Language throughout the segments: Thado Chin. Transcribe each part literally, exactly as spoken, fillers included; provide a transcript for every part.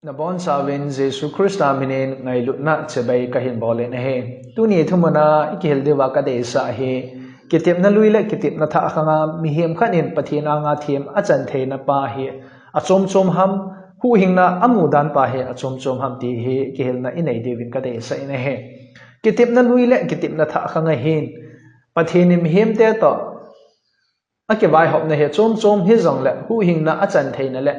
Nabonchauvin Jesu Christa minin ngailutna chibai kahin bolin ahi. Tuni thumuna ikihil diuva kadeisah hi, kitepna lui le kitepna thah khanga mihem khat in Pathen anga them achan theina pa hi achom chom ham, huhhingna amu dan pa hi achom chom ham ti hi kihilna inei diuvin kadeisah in ahi. Kitepna lui le kitepna thah khanga hin Pathen in mihemte toh akivaihopna hi chom chom hijongle, huhhingna achan theina le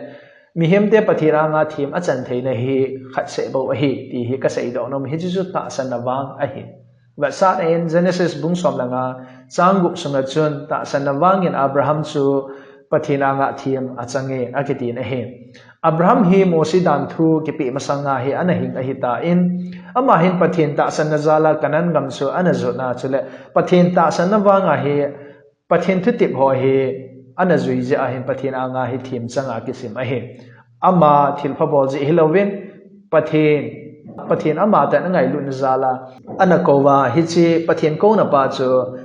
mihemte Pathen anga them achan theina hi khat seh bou ahi, ti hi kaseidoh nom, hiche chu tahsanna vang ahi. Vetsahna in Genesis bung som le nga chang gup sunga chun tahsanna vangin Abraham chu Pathen anga them achange, akitin ahi. Abraham hi Mose danthu kipeh masanga hi ana hing ahitan, ama hin Pathen tahsanna jala Canaan gam chu ana jotna chule Pathen tahsanna vanga hi Pathen thutep ho hi ana jui jeh a hin Pathen anga hi themchang a kisim ahi. Ama thilpha bol jeh hilouvin, Pathen, Pathen ama tah in angailutna jal a ana kou a, hiche Pathen kouna pa chu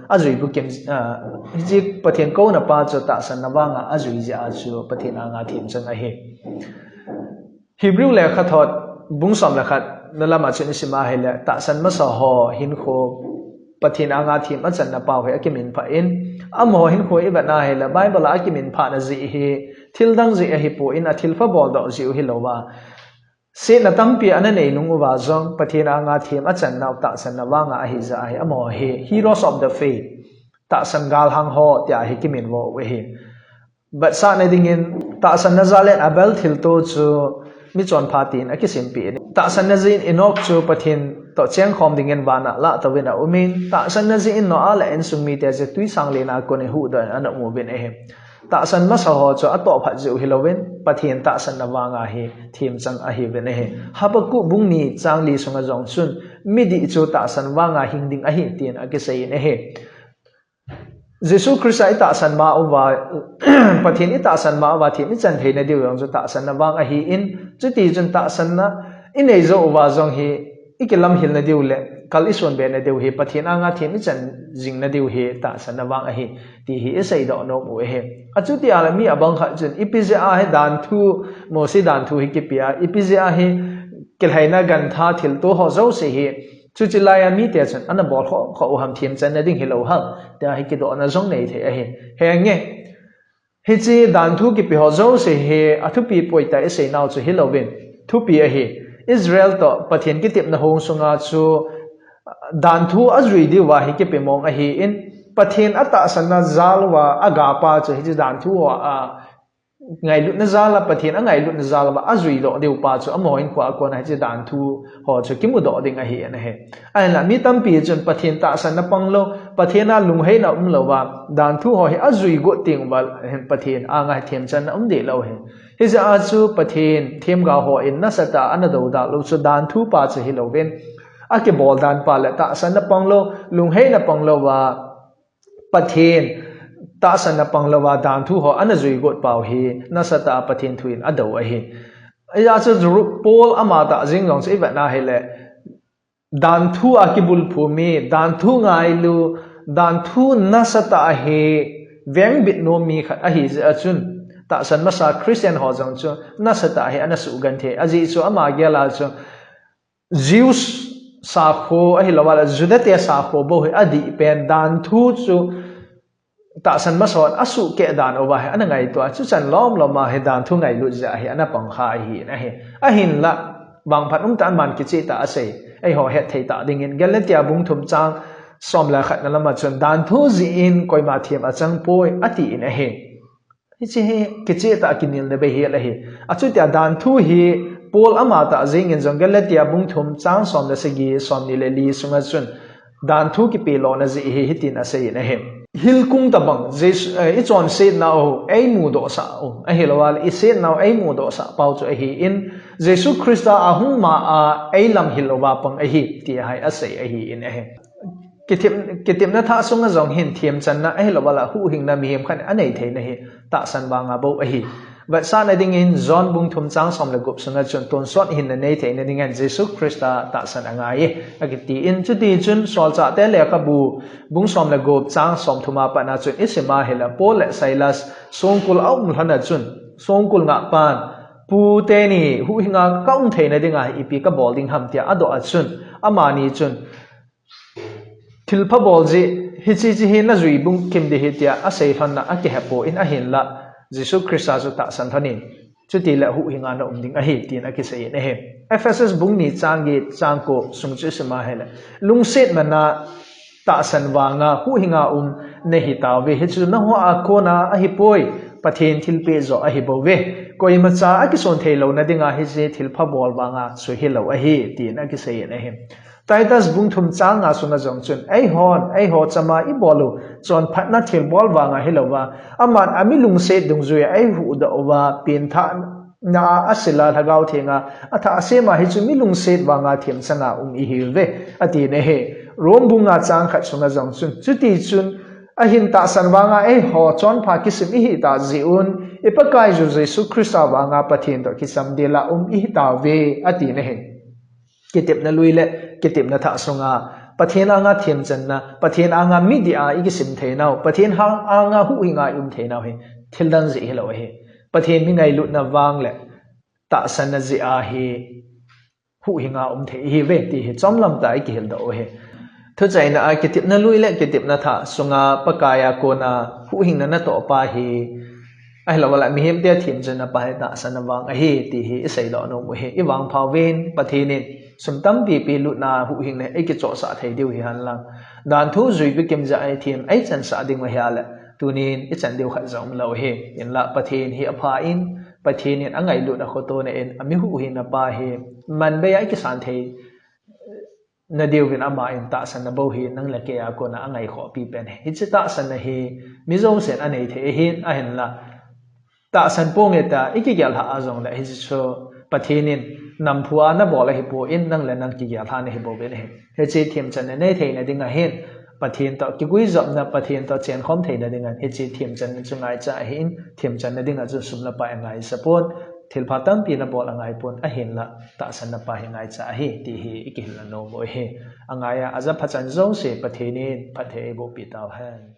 ajui bukim, ah, hiche Pathen kouna pa chu tahsanna vanga ajui jeh a chu Pathen anga themchang ahi. Hebrew lekhathot bung som le khat na lama chun isim a ahile, tahsan masa ho hinkho Pathen anga them achanna pau hi akiminphah in, amaho hinkho ivet na ahile, Bible a akiminphahna jeh hi thil dang jeh ahipon, athilpha boldoh jeh u hilouva, setna tampi ana nei nung uva jong Pathen anga them achanna u tahsanna vanga ahi jeh ahi, amaho hi heroes of the faith, tahsan galhang ho tia hi kiminvo u ahi. Vetsahna dingin, tahsanna jal in Abel thilto chu michonpha tin akisimpeh in, tahsanna jeh in Enoch chu Pathen toh chengkhom dingin vana lahtouvin aumin, tahsanna jeh in Noah le insung mite chu twisanglen a kon in huhdoh in ana um uvin ahi. Tahsan masa ho chu atohphat jeh u hilouvin, Pathen tahsanna vanga hi themchang ahiuvin ahi. Habakkuk bung ni chang li sunga jong chun, midih chu tahsan vanga hing ding ahi, tin akisei in ahi. Jesu Christa itahsan ma uva, Pathen itahsan ma uva, them ichan theina diu jong chu tahsanna vang ahin, chutichun tahsanna inei jou uva jong hi, ikilamhilna diu le kal isunbehna diu hi, Pathen anga them ichan jingna diu hi tahsanna vang ahi, ti hi iseidoh nom u ahi. Achuti ahile mi abang khat chun, ipi jeh a hi danthu, Mose danthu hi kipe a, ipi jeh a hi kilhaina gantha thilto ho jouse hi, chuche laiya mite chun ana bol khoh khoh u ham, themchanna ding hilou ham, tia hi kidohna jong nei thei ahi. Henge, hiche danthu kipe ho jouse hi athupi poi tia iseinau chu hilouvin, thupi ahi. Israel toh Pathen kitepna hung sunga chu danthu ajui diuva hi kipe mong ahin, Pathen atahsanna jal uva agapa chu hiche danthu ho a ngailutna jal a, Pathen angailutna jal uva ajuidoh diu pa chu amaho hinkhoa kona hiche danthu ho chu kimudoh ding ahi, ana hi. Ahinla mi tampi chun Pathen tahsanna panglou, Pathen a lungheina umlouva danthu ho hi ajui got teng uva hin Pathen anga hi themchanna um dehlou ahi. Hijeh a chu Pathen themgao hon nasatah a ana doudal u chu danthu pa chu hilouvin, akibol dan pa le tahsanna panglou, lungheina panglouva Pathen tahsanna panglouva danthu ho ana jui got pau hi nasatah a Pathen thu in adou ahi. Hijeh a chu Paul amatah jeng jong chu ivet na ahile, danthu a kibulphu mi, danthu ngailu, danthu nasatah a hi vengbit nom mi khat ahi jeh a chun, tahsan masa Christian ho jong chu nasatah a hi ana suhgenthei. Ajeh chu ama gel a chu Jews sakho ahilouva le Juda te sakho bou hi adih pen danthu chu tahsan masa hon asuhkeh dan uva hi ana ngaito a, chuchan lomlom a hi danthu ngailut jeh a hi ana pangkha ahi, ahi. Ahinla, vangphat umtah in aman kichehtah asei, eiho hetthei tah dingin, Galatia bung thum chang som le khat na lama chun, danthu jeh in koima them achang poi, atin ahi. Hiche hi kichehtah kinelna bei hel ahi. Achutia danthu hi Paul amatah jeng in jong Galatia bung thum chang som le sagi, som ni le li sunga chun, danthu kipe lona jeh hi hitin asei in ahi. Hilkung tabang, Jesu, eh, ichonsetnau eimudohsah u ahilouva le isetnau eimudohsah pau chu ahin, Jesu Christa ahung ma a eilamhil uva pang ahi, tia hi asei ahin ahi. Kitep, kitepna thah sunga jong hin themchanna ahilouva le huhhingna mihem khat in anei theina hi tahsan vanga bou ahi. Vetsahna dingin John bung thum chang som le gup sunga chun tonsot hinna nei theina dingin Jesu Christa tahsan angaiye, akitin, chutichun Solchahte lekhabu bung som le gup chang somthum a pat na chun isim a ahile Paul le Silas songkul aum lhon a chun songkul ngahpan Pu teni huhhinga ka um theina dinga ipi ka bol ding ham tia adoh a chun, amani chun, thilpha bol jeh, hiche, hiche hi na jui bung kim ding ahi tia asei lhon na akihe poi, ahinla Jesu Christa chu tahsan lhon in, chuti le huhhinga na um ding ahi, tin akisei in ahi. Ephesus bung ni chang get chang ko sung chu i sim a ahile, lungset man a tahsan vanga huhhinga um na hi tauve, hichu nangho a kona ahi poi, Pathen thilpeh joh ahi bouve. Koima cha akison thei louna dinga hiche thilpha bol vanga chu hilou ahi, tin akisei in ahi. Titus bung thum chang nga sunga jong chun, eihon, eiho chama i bol u, chonphatna thil bol vanga hilouva, aman a mi lungset dungjui a eihuhdoh uva, pengthahna a asila Lhagao Thenga athah a asem a, hichu mi lungset vanga themchang a um ihiuve, atin ahi. Rom bung nga chang khat sunga jong chun, chuti chun, ahin tahsan vanga eiho chonpha kisim ihi tah jeh un, i Pakaiyu Jesu Christa vanga Pathen toh kichamdel a um ihi tauve, atin ahi. Kitepna lui le kitepna thah sunga, Pathen anga themchanna, Pathen anga midih a i kisim theinau, Pathen hang anga huhhinga i um theinau hi thil dang jeh hilou ahi. Pathen mi ngailutna vang le tahsanna jeh a hi huhhinga um thei ihiuve ti hi chomlam tah a i kihildoh u ahi. Thuchaina a kitepna lui le kitepna thah sunga Pakai a kona huhhingna natoh pa hi, ahilouleh mihem te a themchanna pa hi tahsanna vang ahi ti hi i seidoh nom u ahi. I vangpha uvin, Pathen in sum tampi pi lutna huhhingna i kichohsah thei diu hi henlang, danthu juipi kimjah a i them, i chansah ding u ahi a le, tunin i chan diu khat jong umlou ahi. Hinlah Pathen hi apha in, Pathen in angailut a khotona in, a mi huhhingna pa hi manbei a i kisan thei na diuvin aman tahsanna bou hi nang le kei a kona angaikhohpi pen ahi. Hiche tahsanna hi mi jousen anei thei ahin, ahinlah tahsan ponge tia i kigel lhah a jongle, hiche chu Pathen in namphu a nabol ahipon, nang le nang kigel lhah nahi bouvin ahi. Hiche themchanna nei theina dinga hin, Pathen toh kiguijopna, Pathen toh chenkhom theina dinga hiche themchanna chu ngaicha ahin, themchanna dinga chun sum le pai angaisah pon, thilpha tampi nabol angaipon, ahinlah tahsanna pa hi ngaicha ahi ti hi i kihilna nom u ahi. Angai a, aja phachan jouse Pathen in phatthei eibohpi tauhen.